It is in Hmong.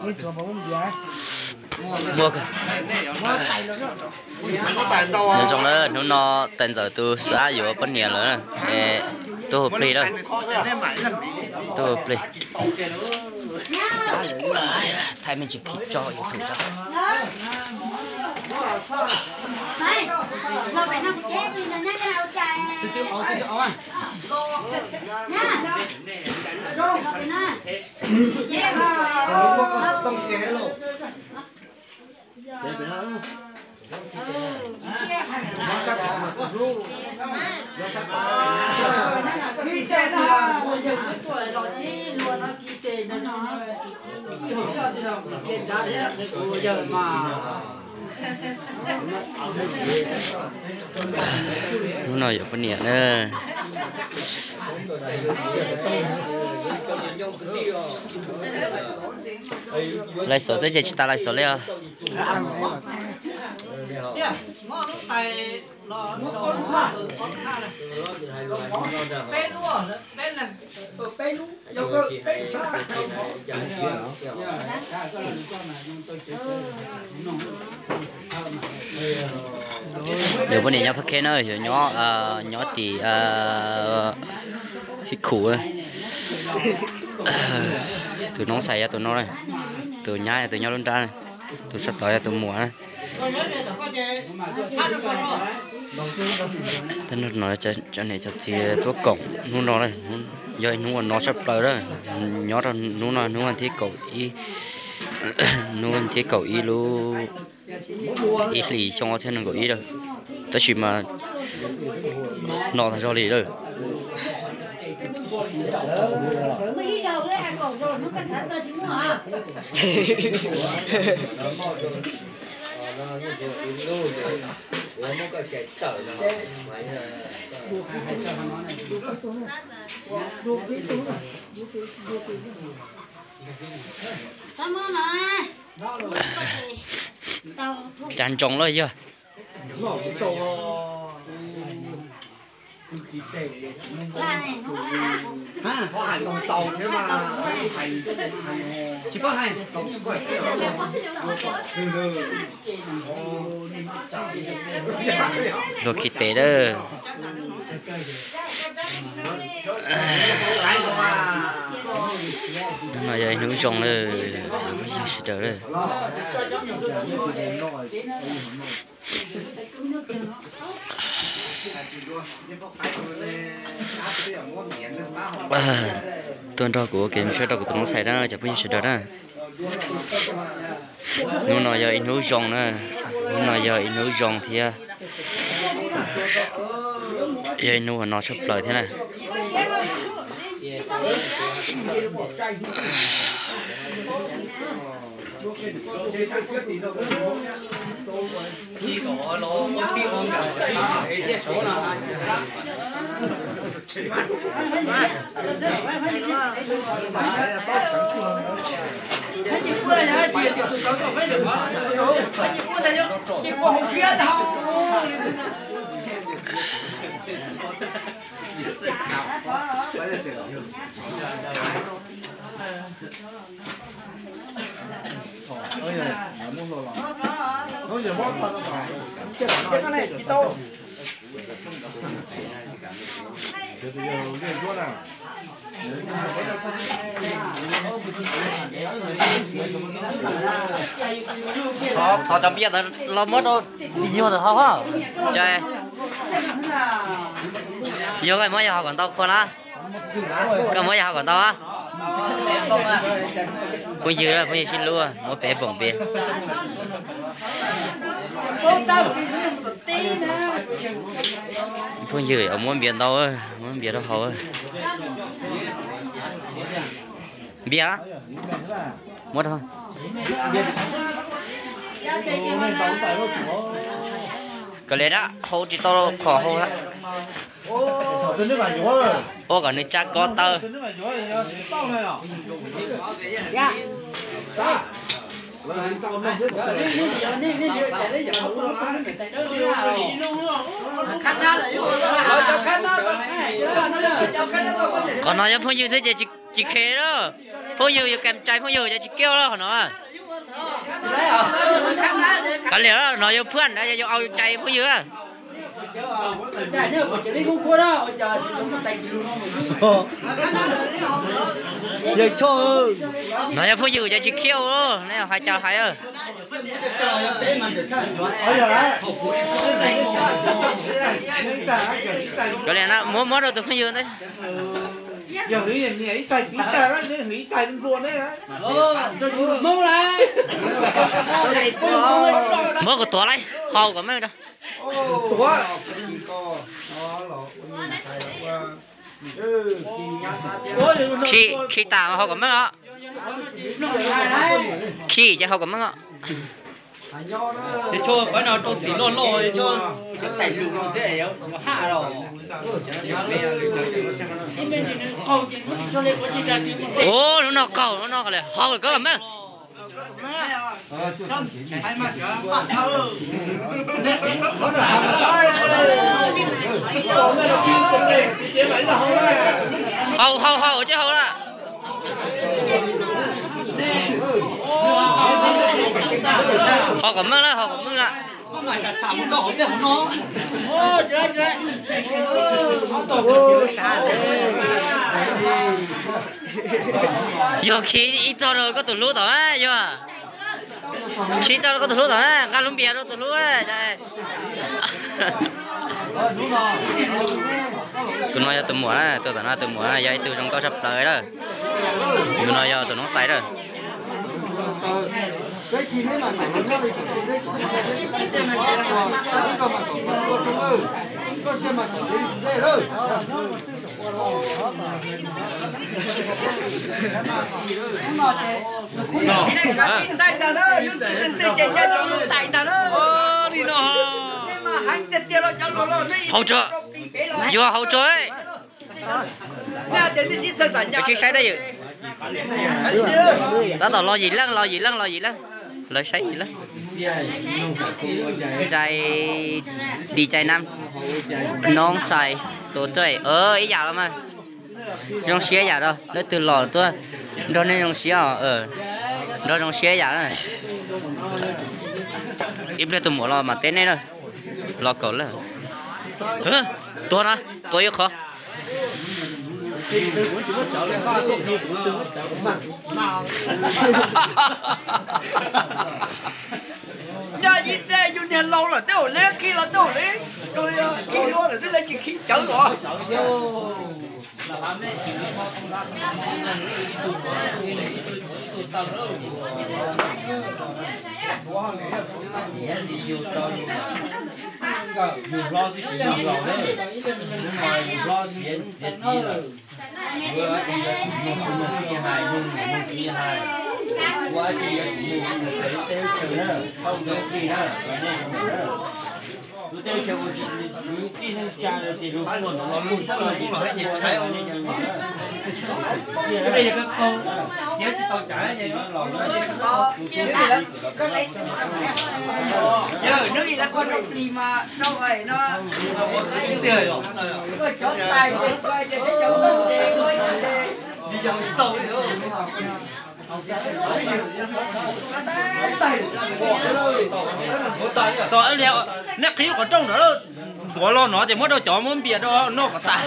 Muaj nyob zoo na, hnub no tais ntxawm tus xav yuav poj niam lawm, tuaj hu plig lawm, tuaj hu plig. Thaij me ntsis clip tso YouTube. Hnub no yuav poj niam na. Lais xov xwb ces tsis tas lais xov li os. Yuav poj niam nyob Phab Khej na, yuav nyob, nyob tim Hib Khum. Tus noob xais yog tus no, tus nyab yog tus nyob lub nrab, tus sab tod yog tus muam. Tej no cov niam cov txiv tuaj koom hnub no, yog ib hnub uas no tshaj plaws lawm. Nyob rau hnub no hnub thib kaum ib, hnub thib kaum ib lub ib hlis xyoo ob txhiab nees nkaum ib lawm, tab sis mas no tag zog li lawm. Cas ntsoov lawm yog. Luag khi tes lawm. Hnub no yog ib hnub zoo lawm, phooj ywg sawv daws lawm. Tuaj nrog kuv ua kev zoo siab rau kuv tus noob xais na cov phooj ywg sawv daws na. Hnub no yog ib hnub zoo na, hnub no yog ib hnub zoo thiab yog ib hnub uas no tshaj plaws thiab na. Thov cov npias ntawd los muab rau yus ntawm hauv. Yog koj muab yog hauv kom ntau khua na. Koj muab yog hauv kom ntau. Phooj ywg, phooj ywg sib hlub, muab peb poom npias. Phooj ywg muab npias ntau, muab npias rau hauv. Npias, muab rau. Kom li dab hau tsis tau qhov hau. Ua kom nws tsa ko taw. Qhov no yog phooj ywg xwb ces tsis Tsis khe lawm. Phooj ywg yog kam cai phooj ywg ces tsis kiaj lawm qhov no. Kav liam, no yog phuaj na, yog au cai phooj ywg. Yawg Choj, no yog phooj ywg ces tsis khiav, nej hais cas hais. Kav liam na, muab muab rau tus phooj ywg ntawd. Muab kuv tuav lawm, hau kom meej rau. Khi, khi tas hau kom meej os. Khi ces hau kom meej os. Pab no rau txiv loj loj. Ub, hnub no qaug, hnub no qaug li, hau kom meej. Hau, hau, hau, tsis hau lawm. Hau kom meej lawm, hau kom meej lawm. Yog khi ib txoj rau koj tus hlub tom, yog khi txoj rau koj tus hlub tom, nqa lub npias rau tus hlub. Tus no yog tus muam na, tus tom no tus muam na, yog ib tug zoo nkauj tshaj plaws lawm. Tus no yog tus noob xais lawm. Hauv tso, yuav hauv tso. Peb tsis saib tab sis tab tom los yim leej, los yim leej, los yim leej. Lawv saib yim leej. Cai, đi cai năm, noob xais, tus tuaj, ib yam los mas. Zoo siab yam rau leej twg los tuaj nrog nej zoo siab os, nrog zoo siab yam. Ib pliag tus muam los mam teb nej na. Los kaum lawm. Tuag na, tuag ib qho. Nyob ib txij yus niag laus lawm tej zaum li khi los tej zaum li, khi luaj lawm xwb, lawv tsis khi cawv los. Neb qhib qhov rooj ntawd, ntuav los no ces muab rau cov muab npias rau noj kom tas.